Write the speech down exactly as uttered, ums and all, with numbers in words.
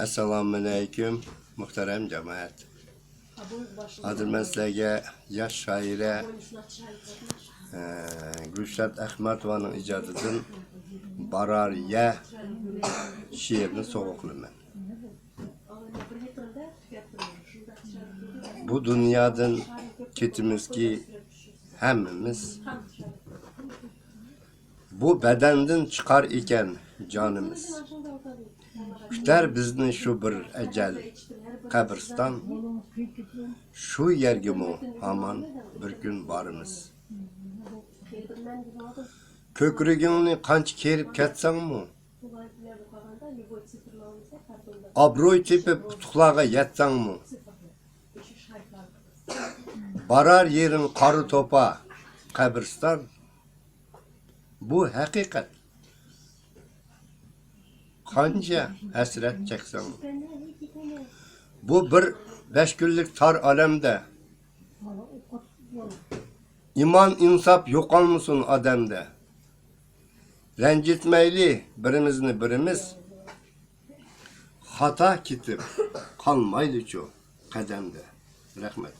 ئەسسالامۇئەلەيكۇم، مۇھتەرەم جامائەت. ھازىر مەن سىلەرگە ياش شائىرە، ئە، گۈلشات ئەخمەتوۋانىڭ ئىجادىدىن بارار يە شېئىرىنى سوۋغا قىلىمەن. بۇ دۇنيادىن كېتىمىزكى ھەممىمىز، بۇ بەدەندىن چىقار ئىكەن جانىمىز. كۈتەر بىزنى شۇ بىر ئەجەل، قەبرىستان. شۇ يەرگىمۇ ھامان بىر كۈن بارىمىز. كۆكرىكىڭنى قانچە كېرىپ كەتسەڭمۇ، ئابرۇي تېپىپ ئۇتۇقلارغا يەتسەڭمۇ، بارار يېرىڭ قارا توپا، قەبرىستان. بۇ ھەقىقەت. قانچە ھەسرەت چەكسەڭ، بۇ بىر بەش كۈنلۈك تار ئالەمدە ئىمان، ئىنساپ يوقالمىسۇن ئادەمدە. رەنجىتمەيلى بىرىمىزنى بىرىمىز، خاتا كېتىپ قالمايلىچۇ قەدەمدە. رەھمەت.